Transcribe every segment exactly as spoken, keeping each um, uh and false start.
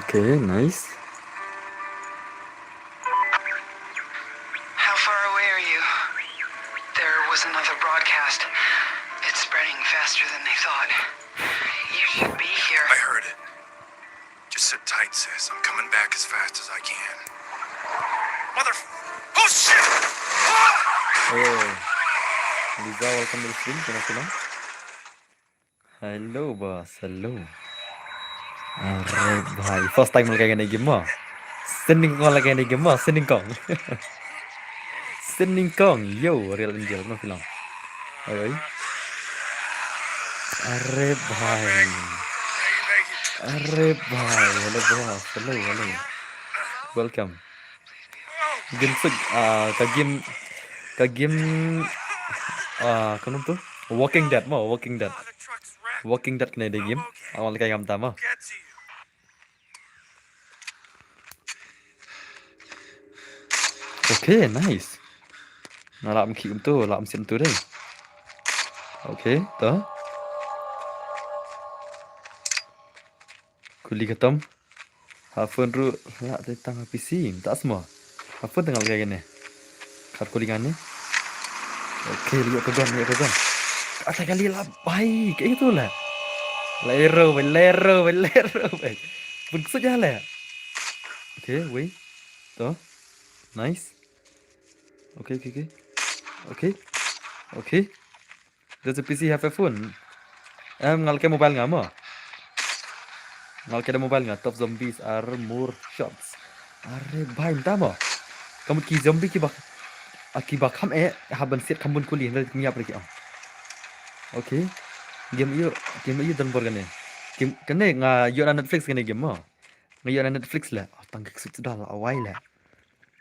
Okay, nice. How far away are you? There was another broadcast. It's spreading faster than they thought. You should be here. I heard it. Just sit tight, sis. I'm coming back as fast as I can. Mother. Oh shit! Ah! Oh. Liza, welcome to the stream. Kena kena. Hello boss, hello. Are bhai, first time la kai kane game mo. Sending kong la kai kane game mo, sending kong. Sending kong, yo, Real Angel, no film. Oi, oi. Are bhai. Are bhai, hello boss, hello, hello. Welcome. Game sik, ah, ka game, ka game, ah, ka nam tu? Walking Dead mo, Walking Dead. Walking Dead kane de game. Awal kai ngam tama. Okay, nice. Na lam ki um tu, lam sim tu deh. Okay, to. Kuli khatam. Ha phone ruh la te tang ha P C, ta asma. Ha phone tang ngal kane. Khat kuli kane. Okay, liok ka gun, liok ka gun. Ata kali la bai, ke itu la. La ero bai, la ero bai, la ero bai. Pun ksut ja la. Okay, wait. To. Nice. Okay, okay, okay. Okay. Okay. Does the P C have a phone? Em, ngal ke mobile nga mo. Ngal ke da mobile nga. Top zombies are more shots. Are bhai, mynta mo. Ka mut ki zombie ki ba, a ki ba kham eh, ha ban siat kham bun kuli, hynrei ki ngiap re ki ong. Okay. Game ïoh, game ïoh don bor kane. Game kane nga ïoh na Netflix kane game mo. Nga ïoh na Netflix le. Oh, tang ki ksut da la awai le.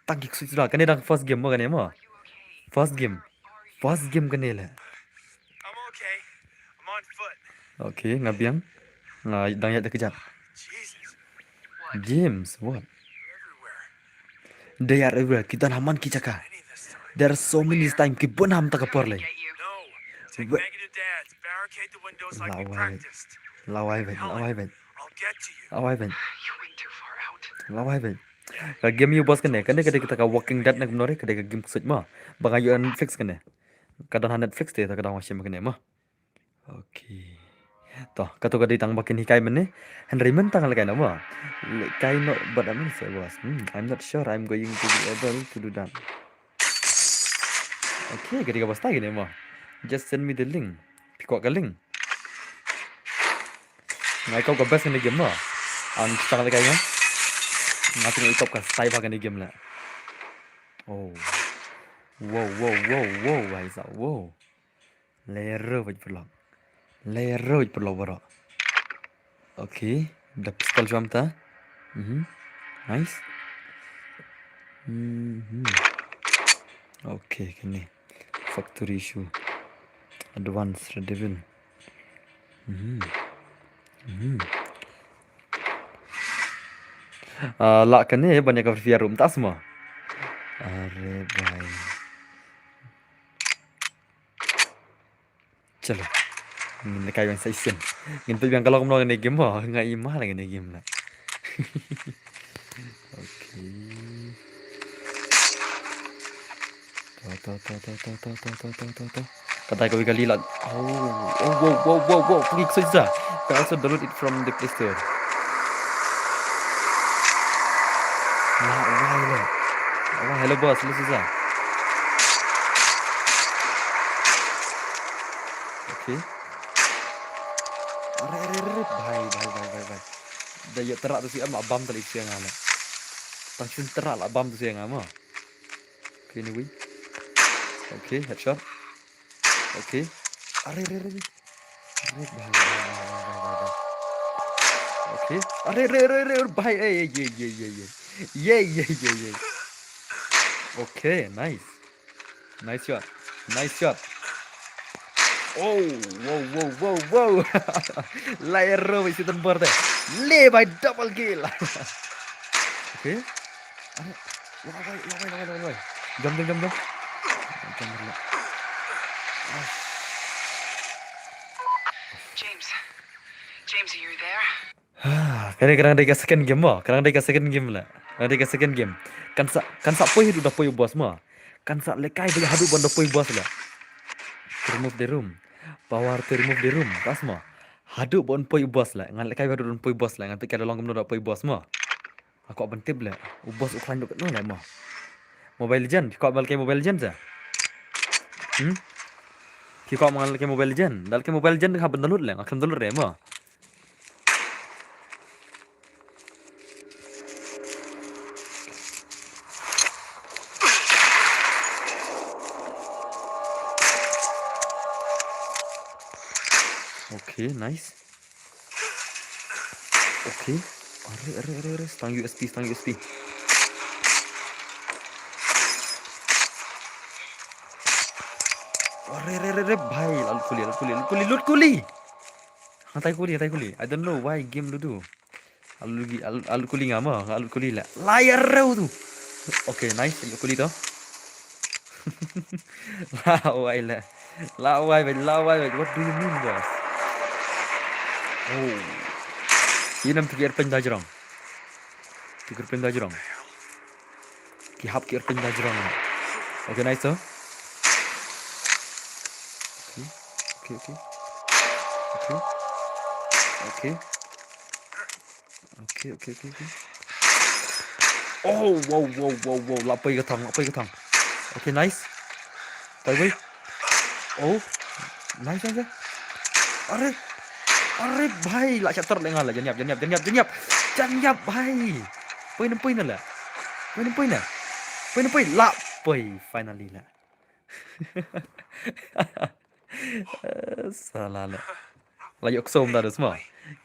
Tang ki ksut da. Kane dang first game mo kane mo. First game. First game kane le. I'm okay. I'm on foot. Okay, nga biang. Nga dang ïaid da kjat. Jesus. Games, what? They're everywhere. They are everywhere. Ki don ha man ki jaka. Any this time. There are so many this time ki bun ha man ta ka por le. Get you. No. Take Wait. Negative dads. Barricade the windows like La we wai. practiced. La wai vet, la wai vet. I'll get to you. La wai vet. You went too far out. La wai vet. Ka game ïoh boss kane, kane kane kita ka Walking Dead na kumno re, kane ka game ksut mo. Ba nga ïoh Netflix kane. Ka don ha Netflix te, ta ka don ha shim kane mo. Okay. To, kato ka dei tang ba kin hikai mynne. Hynrei mynta nga la kai na mo. Le kai no, but I'm not sure, boss. Hmm, I'm not sure I'm going to be able to do that. Okay, ka dei ka basta kane mo. Just send me the link. Phi kwah ka link. Nga i kop ka best kane game mo. An tang la kai nga. Nga tang i kop ka style ba kane game la. Oh. Wow, wow, wow, wow, guys. Wow. Lero bait paralok. Lero bait paralok baroh. Okay, da pistol jam ta. Mhm. Nice. Mhm. Okay, kane. Factory issue. Advance Red Devil. Mhm. Mhm. Ah, la kane ban ïa ka free fire room ta asma. Are bhai. Chalo. Ngin kai ban sa isen. Ngin peit ban ka long long ne game mo. Nga i ma la ne game la. Okay. To, to, to. Kata ka wi ka lilat. Oh, oh, wow, wow, wow, wow. Pergi ke Suza. You can also download it from the Play Store. Nah, why le? Why, hello boss, hello Suza. Okay. Are, are, are, are. Bhai, bhai, bhai, bhai, bhai. Da ïa terak tu si am la bam tali siang ala. Tang sin terak la bam tu siang ama. Okay, anyway. Okay, headshot. Okay. Are, are, are, are. Are, bhai, bhai, bhai, bhai, bhai, bhai. Okay. Are, are, are, are, are, bhai. Eh, eh, ye, ye, ye, ye. Ye, ye, ye, ye. Okay, nice. Nice shot. Nice shot. Oh, wow, wow, wow, wow. Layer row isi tan bor te. Le by double kill. Okay. Are, lawai, lawai, lawai, lawai, lawai. Jump, jump, jump, jump. Jump, jump. Ah. James, are you there? Ah, kane ka dang dei ka second game mo. Ka dang dei ka second game la. Ka dang dei ka second game. Kan sa, kan sa poi haduh da poi u boss mo. Kan sa lehkai beit haduh ban da poi u boss la. To remove the room. Power to remove the room. Kas mo. Haduh ban poi u boss la. Ngan lehkai haduh ban poi u boss la. Ngan tip ka da long kumno da poi u boss mo. Nga kwah ban tip leh. U boss u khlaiñ dok katno leh mo. Mobile Legend, phi kwah ban lehkai Mobile Legend sa? Hmm? Phi kwah ban lehkai Mobile Legend? Da lehkai Mobile Legend nga hap ban download leh, nga khlem download re mo. Okay, nice. Okay. Are, are, are, are. Stang U S P, stang U S P. Are, are, are, are. Bhai, la lut kuli, la lut kuli, la lut kuli, la lut kuli. Hatai kuli, hatai kuli. I don't know why game Ludo. La lut gi, la lut, la lut kuli nga mo, la lut kuli la. Layar rau tu. Okay, nice, la lut kuli tu. Lawai la. Lawai beit, lawai beit. What do you mean, boss? Oh. Ïa nam tu ki erpeng da jrong. Tu ki erpeng da jrong. Ki hap ki erpeng da jrong. Okay, nice tu. Okay. Okay, okay, okay. Okay. Okay. Okay, okay, okay, okay. Oh, wow, wow, wow, wow. La poi ka thang, la poi ka thang. Okay, nice. Tai wei. Oh. Nice, nice, nice. Are. Are, bhai. La shatter le nga la. Jan ïap, jan ïap, jan ïap, jan ïap. Jan ïap, bhai. Poi na, poi na la. Poi na, poi na. Poi na, poi. La poi. Finally la. Eh, sala la. La ïoh ksew mynta dus mo.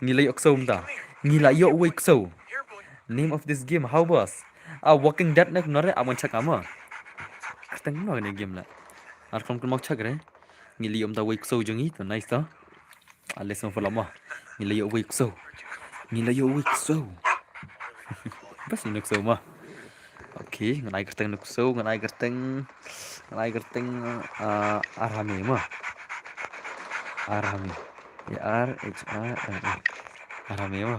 Ngi la ïoh ksew mynta. Ngi la ïoh wei ksew. Name of this game, how boss? Ah, Walking Dead ne kumno re, ah, mon chak ama. Kyrteng kumno kane game la. Ar khlem kynmaw chak re. Ngi la ïoh mynta wei ksew jong ngi, to nice to. Ale sngewbha mo. Ngi la ïoh wei ksew. Ngi la ïoh wei ksew. Bas ïa ksew mo. Okay, ngan ai kyrteng ksew, ngan ai kyrteng, ngan ai kyrteng, ah, Arhame mo. Arhame. A R H A M E. Arhame mo.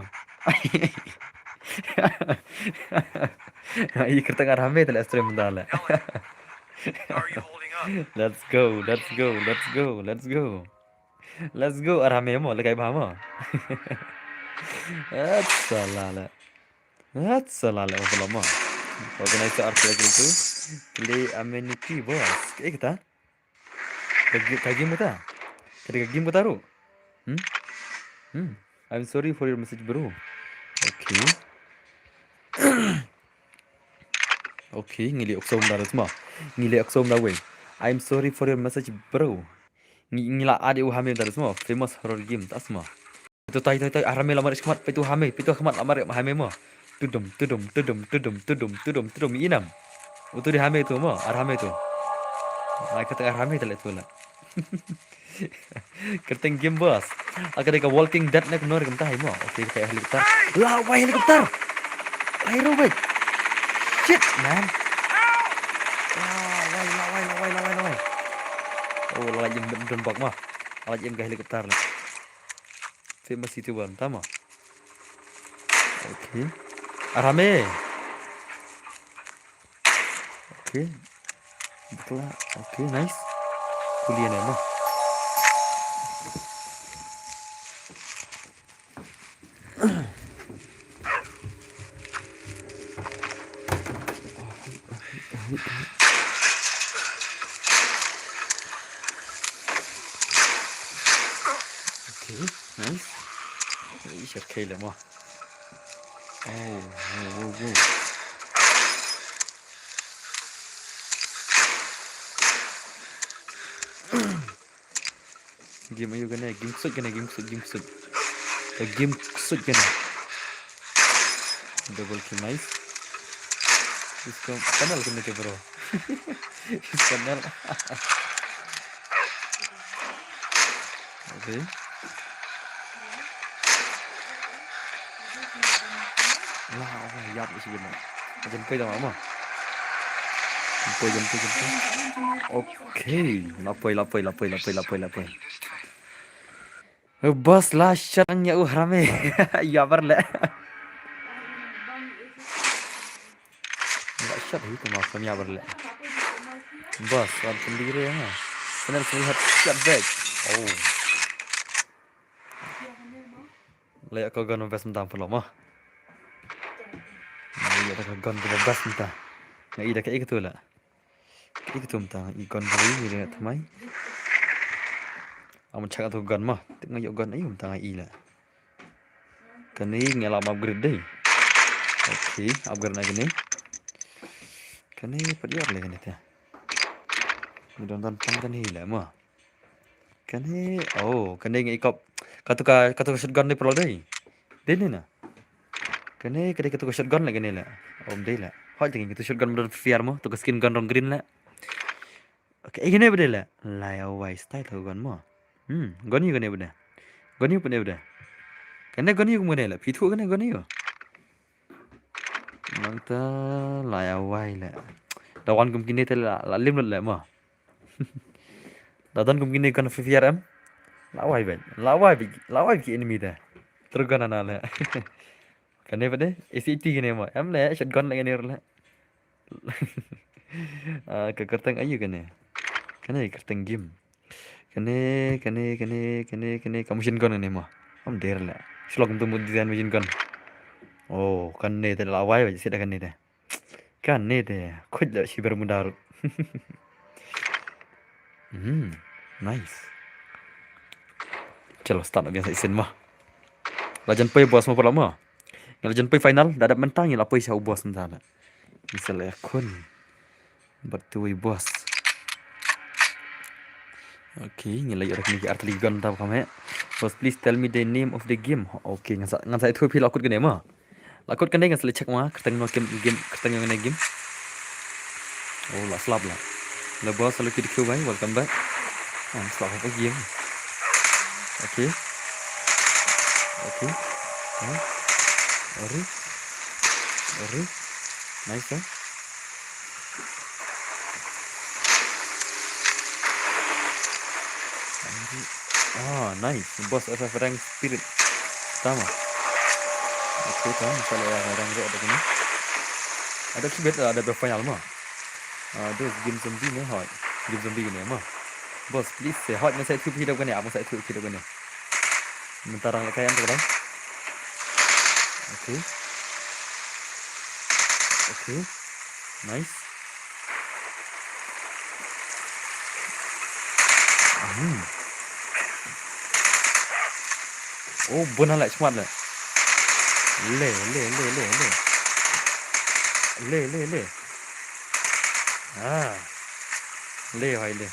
Ai kyrteng Arhame te la stream da la. Let's go, let's go, let's go, let's go. Let's go, Arhame mo, lehkai bha mo. At sala la. At sala la, mo mo. Organize ar play tu. Play amenity boss. Eh, kita? Ka gi-, ka game kita? Ka dei ka game kita ruh? Hmm? Hmm. I'm sorry for your message, bro. Okay. Okay, ngi la ïoh ksew da mo. Ngi la ïoh ksew da wei. I'm sorry for your message, bro. Ngi, ngi la add ïa u Hame da mo. Famous horror game, ta mo. Peit tu tai, tai, tai, Arhame la mar khmat, peit tu Hame, peit tu khmat la mar Hame mo. Tudum, tudum, tudum, tudum, tudum, tudum, tudum, inam. Utu dei Hame tu mo, Arhame tu. Ai kata Arhame te la tu la. Kyrteng game boss. Aka dei ka Walking Dead ne kumno re kumta hi mo. Okay, ka helicopter. Lawai helicopter. Ai ro wait. Shit, man. Lawai, lawai, lawai, lawai, lawai. Oh, la ïem don bok mo. La ïem ka helicopter la. Famous YouTuber, tama. Okay. Arhame. Okay. Bakla. Okay, nice. Kuliah ni mo. Okay, nice. Ih, shit, okay le mo. Oh, wow, wow, wow. Game aïu kane, game ksuid kane, game ksuid, game ksuid. Eh, game ksuid kane. Double kill, nice. Iska tunnel kane ke, bro. Iska tunnel. Okay. Lah, oh, ïap isi guna. Jemput dah mama. Jemput, jemput, jemput. Okay. Lapoi, lapoi, lapoi, lapoi, lapoi, lapoi. Boss la shot ïa u haram eh. Ïa bar leh. La shot hi tu ma kam ïa bar leh. Boss wan pyndir ïa nga. Kane sini hat shot back. Oh. La ïa ka gun best mynta pynlong mo. La ïa ka gun best mynta. Nga i da ka i ka tu la. Ka i ka tu mynta nga i gun ka i ni da tmai. Am chak tu gun mo. Tik nga ïa gun i mynta nga i la. Kane nga la upgrade dei. Okay, upgrade na kane. Kane pat ïa le kane te. Ni don don pang kane la mo. Kane, oh, kane nga i kop. Katu ka, katu ka shotgun ni pynlong dei. Dei ni na. Kane, kane katu ka shotgun la kane la. Om dei la. Hoi tingi katu shotgun don fiar mo, tu ka skin gun rong green la. Okay, eh, kane ba dei la. Lai awai style tu gun mo. Hmm, gun yu kane ba dei. Gun yu kane ba dei. Kane gun yu kane la. Phi thu kane gun yu. Nangta lai awai la. Da wan kum kine te la, la lim lut la mo. Da don kum kine kan fifiar em. La wai bej. La wai bej. La wai bej enemy da. Terus kan ana la. Kane pade. A C T kane mo. Em la shotgun la kane la. Ah, ka kerteng ayu kane. Kane kerteng game. Kane, kane, kane, kane, kane ka machine gun kane mo. Am der la. Shlok tu mo design machine gun. Oh, kane te la wai bej sida kane te. Kane te, khuid la shi Bermuda ruh. Hmm, nice. Chalo, start na biang sa isin mo. La jan poi boss mo pala mo. Nga la jan poi final, da dap mentang nga la poi sha u boss mentang la. Misal ya kun. Bat tu i boss. Okay, ngi la ïoh da kine ki artillery gun ta ba kham heh. Boss, please tell me the name of the game. Okay, ngan sa, ngan sa ïathuh phi la kut kane mo. La kut kane ngan sa leit check ma, kyrteng no game, game, kyrteng no kane game. Oh, la slap la. La boss, hello K D Q bhai, welcome back. Ah, slap apa game. Okay. Okay. Ha? Ori. Ori. Nice, eh? Ah, nice. Boss F F rank spirit. Tama. Okay, tama. Inshallah ya rank red ada kini. Ada kibet ada berfinal mah. Ah, this game zombie ni hot. Game zombie ni mah. Boss, please say hot. Masa itu hidup kan ya? Masa itu hidup kan ya? Mentara ngi kayan tu kadang. Okay. Okay. Nice. Hmm. Oh, bun la smat la. Le, le, le, le, le. Le, le, le. Ah. Le, hai le.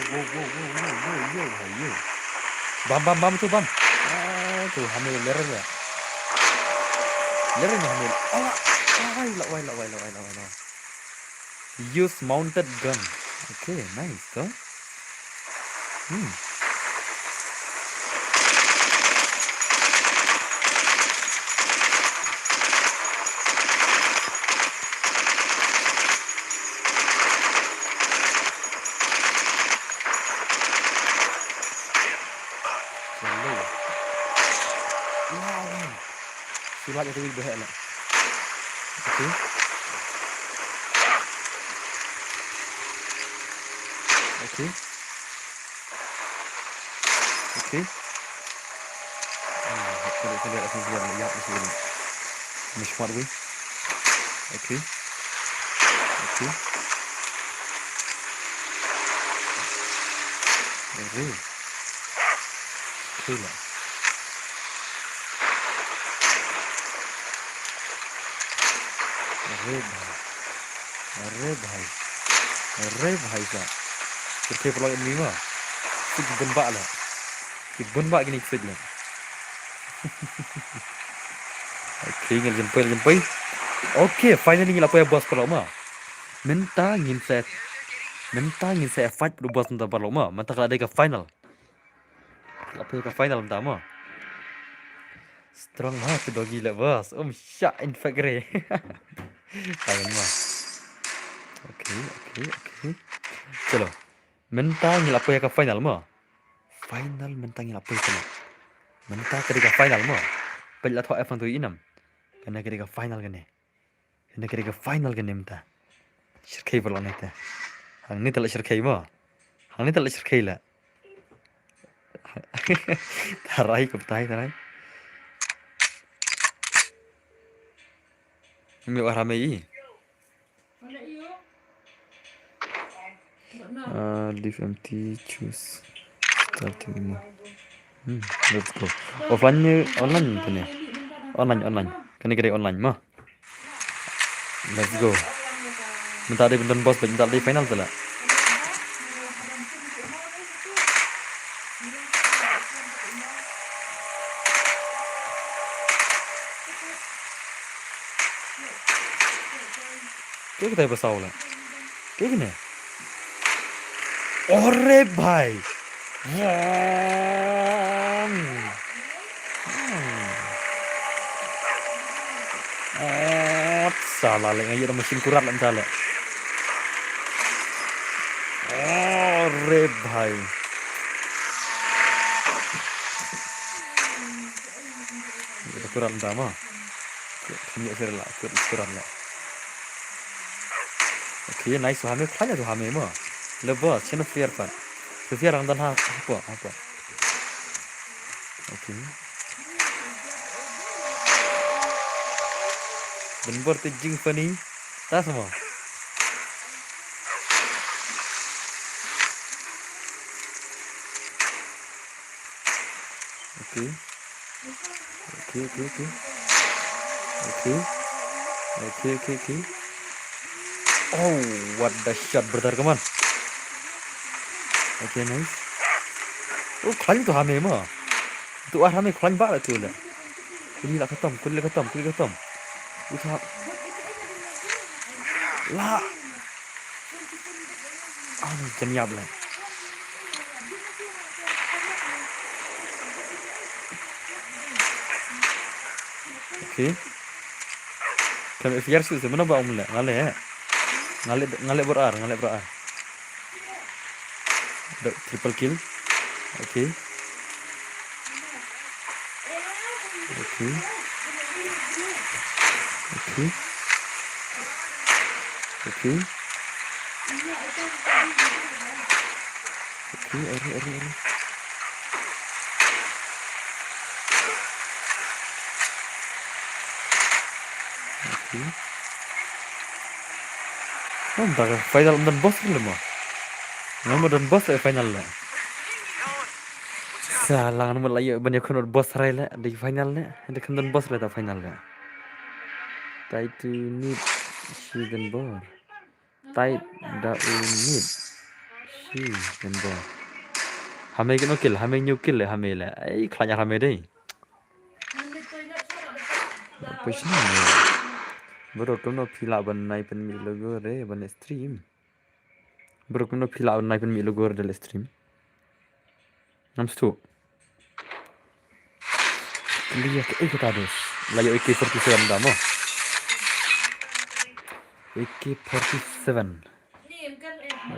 Wow, wow, wow, wow, wow, wow, wow, wow. Bam, bam, bam tu, bam. Ah, tu hamil ler ya. Ler ni hamil. Ala, ai, la wai, la wai, la wai, la wai, la wai. Use mounted gun. Okay, nice tu. Hmm. Hello. Wow. Sulat itu ibu hek lah. Okay. Okay. Okay. Ah, kali kali aku biar ya di sini. Mishmat wi. Okay. Okay. Okay. Okay lah. Red. Red hai. Red hai sa. Kyrkhu pynlong enemy ma. Ki bun ba la. Ki bun ba kini ki la. Okay, ngi la jan poi, la jan poi. Okay, finally ngi la poi boss paralok ma. Mynta ngin sa, mynta ngin sa fight bad boss mynta paralok ma. Mynta ka la dei ka final. La poi ka final mynta ma. Strong ha tu doggy la boss. Um sha infect re. Tangan ma. Okay, okay, okay. Chalo. Mynta ngi la poi ha ka final mo. Final mynta ngi la poi kane. Mynta ka dei ka final mo. Peit la thoh F hangto i nam. Kane ka dei ka final kane. Kane ka dei ka final kane mynta. Shyrkhei paralok ne te. Hangne te la shyrkhei mo. Hangne te la shyrkhei la. Tarai, kap tai, tarai. Ym ïoh ar ha me i. Ah, leave empty, choose starting mo. Hmm, let's go. Offline ne, online ne? Online, online. Kane ka dei online mo. Let's go. Mynta dei ban don boss, mynta dei final te la. Kaei katai ba saw la? Kaei kane? Ore bhai. Oh, sala le, nga ïoh da machine kurat la mynta le. Ore bhai. Kurat mynta ma. Ïoh sir la, kurat, kurat la. Okay, nice, to ha me, khlaiñ to ha me mo. Le boss, shano fear pat. Fear ang dan ha, hapo, hapo. Okay. Donbor te jing funny. Tas mo. Okay. Okay, okay, okay. Okay. Okay, okay, okay. Oh, what the shot, brother, come on. Okay, nice. Oh, khlaiñ to ha me mo. To ar ha me khlaiñ ba la to le. Kuli la khatam, kuli la khatam, kuli la khatam. Uta. La. Ah, ni jan ïap le. Okay. Kan F R su se mana ba um le. Nga le. Nga le, nga le bor ar, nga le bor ar. Da triple kill. Okay. Okay. Okay. Okay. Okay, are, are, are. Okay. Oh, mynta ka final ym don boss le mo. Ngam don boss le final le. Sa lang mo la ïoh ban ïoh khun boss rai le, dei final le. Dei khun don boss le ta final le. Tai tu nit shi don bor. Tai da u nit shi don bor. Ha me kino kill, ha me hynñiew kill le, ha me le. Ai, khlaiñ ar ha me dei. Poi shano? Bro, kumno phi lah ban nai pynmih logo re ban stream? Bro, kumno phi lah ban nai pynmih logo re da leh stream? Ngam sngewthuh. Kylli ïa kaei kata dos. La ïoh A K forty-seven da mo. A K forty-seven.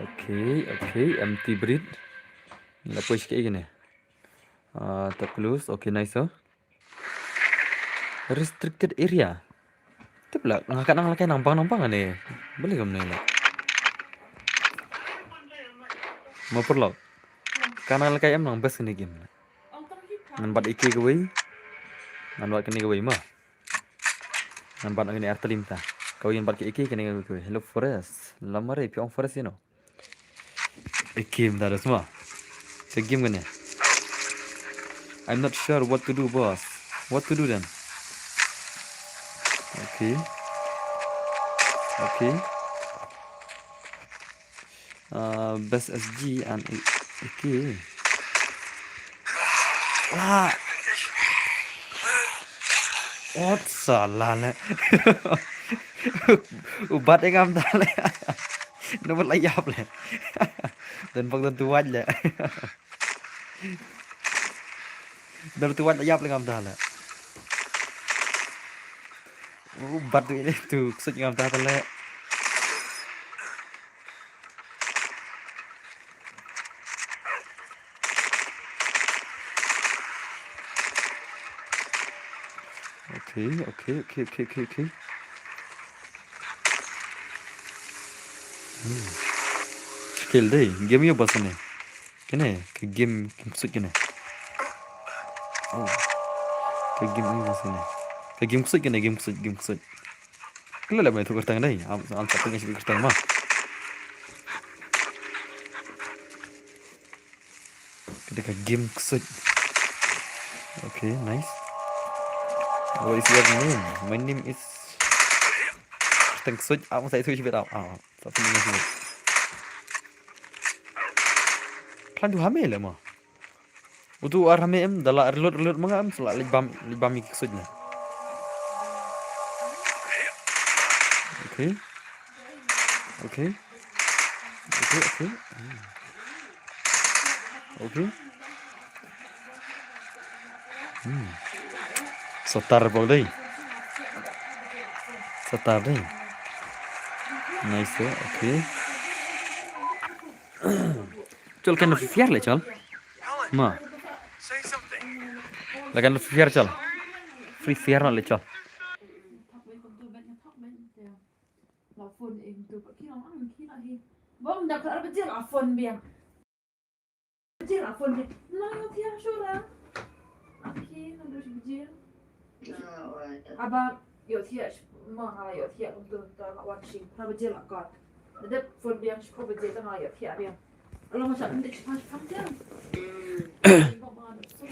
Okay, okay, empty breed. La poi shi kaei kane. Ah, tap close. Okay, nice, oh. Restricted area. Tip la, nga ka nang la kai nang bang nang bang ne. Balei kumne la. Mo paralok. Ka nang la kai em nang best kane game. Ngan bat A K kawei. Ngan bat kane kawei mo. Ngan bat kane ar talim ta. Kawei ngan bat ka A K kane kawei. Hello Forest. Lamare phi ong Forest ïa no. A game ta da sma. Sa game kane. I'm not sure what to do, boss. What to do then? Okay. Okay. Uh, best S G and A-, A K. Ah. Ot sala le. U bat ïa ngam da le. Namar la ïap le. Don bok don tuwat le. Don tuwat la ïap le ngam da le. U bat tu ile tu ksut ngam da le. Okay, okay, okay, okay, okay, okay. Hmm. Skill dei, game ïa ba sene. Kene, ka game, game ksuid kene. Oh. Ka game ïa ba sene. Ka game ksuid kene, game ksuid, game ksuid. Kala la mai tu kertang dei. Am, am sa tengah si kertang ma. Kita ka game ksuid. Okay, nice. What is your name? My name is Teng Suit. Ah, masa itu sibit ah. Ah, tak tahu name. Klan tu hame le ma. Utu ar hame em, dala reload, reload manga em, sala lej bam, lej bam ik suit le. Okay. Okay. Okay, okay. Hmm. Okay. Hmm. Satar bok dei. Satar dei. Nice, eh? Okay. Chol kan fiar le chol. Ma. La kan fiar chol. Free fire no le chol. La phone ing tu, ki long ang ki la hi. Bom da ka arba jil a phone biang. Jil a phone biang. Na yo tia shura. Aki na do jil. Aba yo tia ma ha yo tia kum tu ta la wan shi. Arba jil a kot. Da phone biang shi ko ba jil ta ma yo tia biang. Alo ma sa ndik shi pa shi pa tia. Bom ma da so.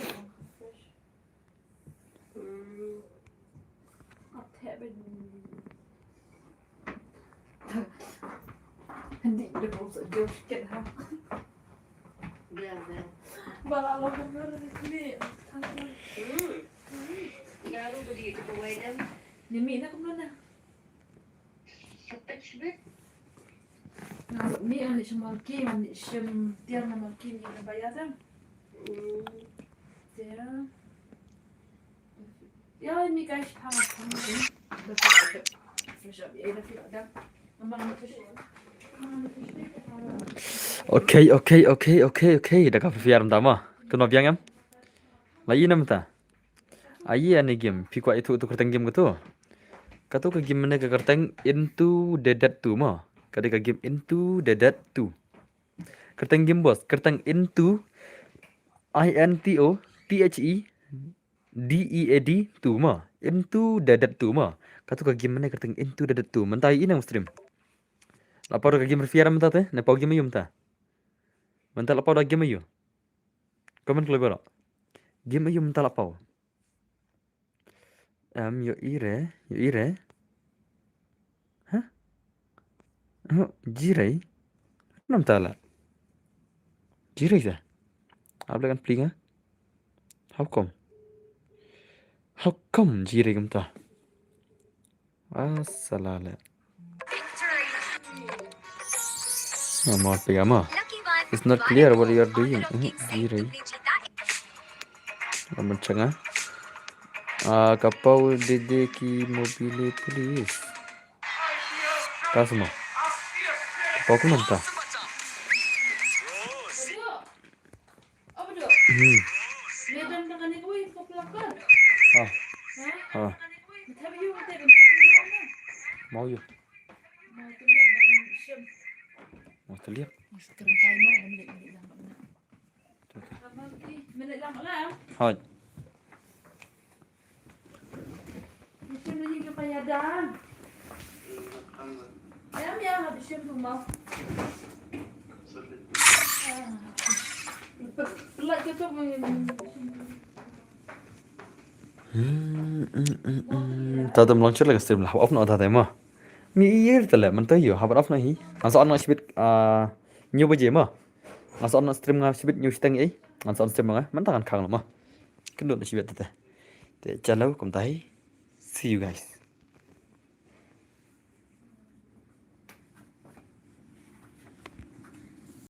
Ni mi na kumno na. Nga ruh mih, nga leit sha Malki, nga leit sha tiar na Malki, nga leit na Bayadam. Tiar. Ya, mi guys, ha, ha, ha. Okay, okay, okay, okay, okay. Da ka fiar mynta ma. Kano biang em? La i na mynta. Ai ane game, phi kwah ithuh tu kyrteng game katu. Katu ka game ne ka kyrteng Into the Dead two mo. Ka dei ka game Into the Dead two. Kyrteng game bos, kyrteng Into, I N T O, T H E, D E A D two mo. Into the Dead two mo. Katu ka game ne kyrteng Into the Dead two. Mynta i nang stream. La pau da ka game refiar mynta te, ne pau game ayu mynta. Mynta la pau da game ayu. Comment kloi baroh. Game ayu mynta la pau. Em, yo ire, yo ire. Hah? Oh, jirei. Namta la. Jirei sa. Abla kan plinga. How come? How come jirei kumta? Asalale. Mama pegama. It's not clear what you are doing. Eh, jirei. Naman changa. Ah, kapau dede ki mobile, please. Kasmo. Kapau ku nanta. Hmm. Ah. Ah. Mau yu. Mau terlihat. Hoi. Hmm, hmm, hmm, hmm. Ta dam launcher la ka stream la. Hap off noh ta te ma. Mi ir ta le, man ta yo, hap off noh hi. Ngan sa on noh shibit, ah, hynñiew baje ma. Ngan sa on noh stream nga shibit hynñiew shiteng ei. Ngan sa on stream nga, man ta ngan khang la ma. Kynduh noh shibit ta te. Te chalo, kumta hi. See you guys.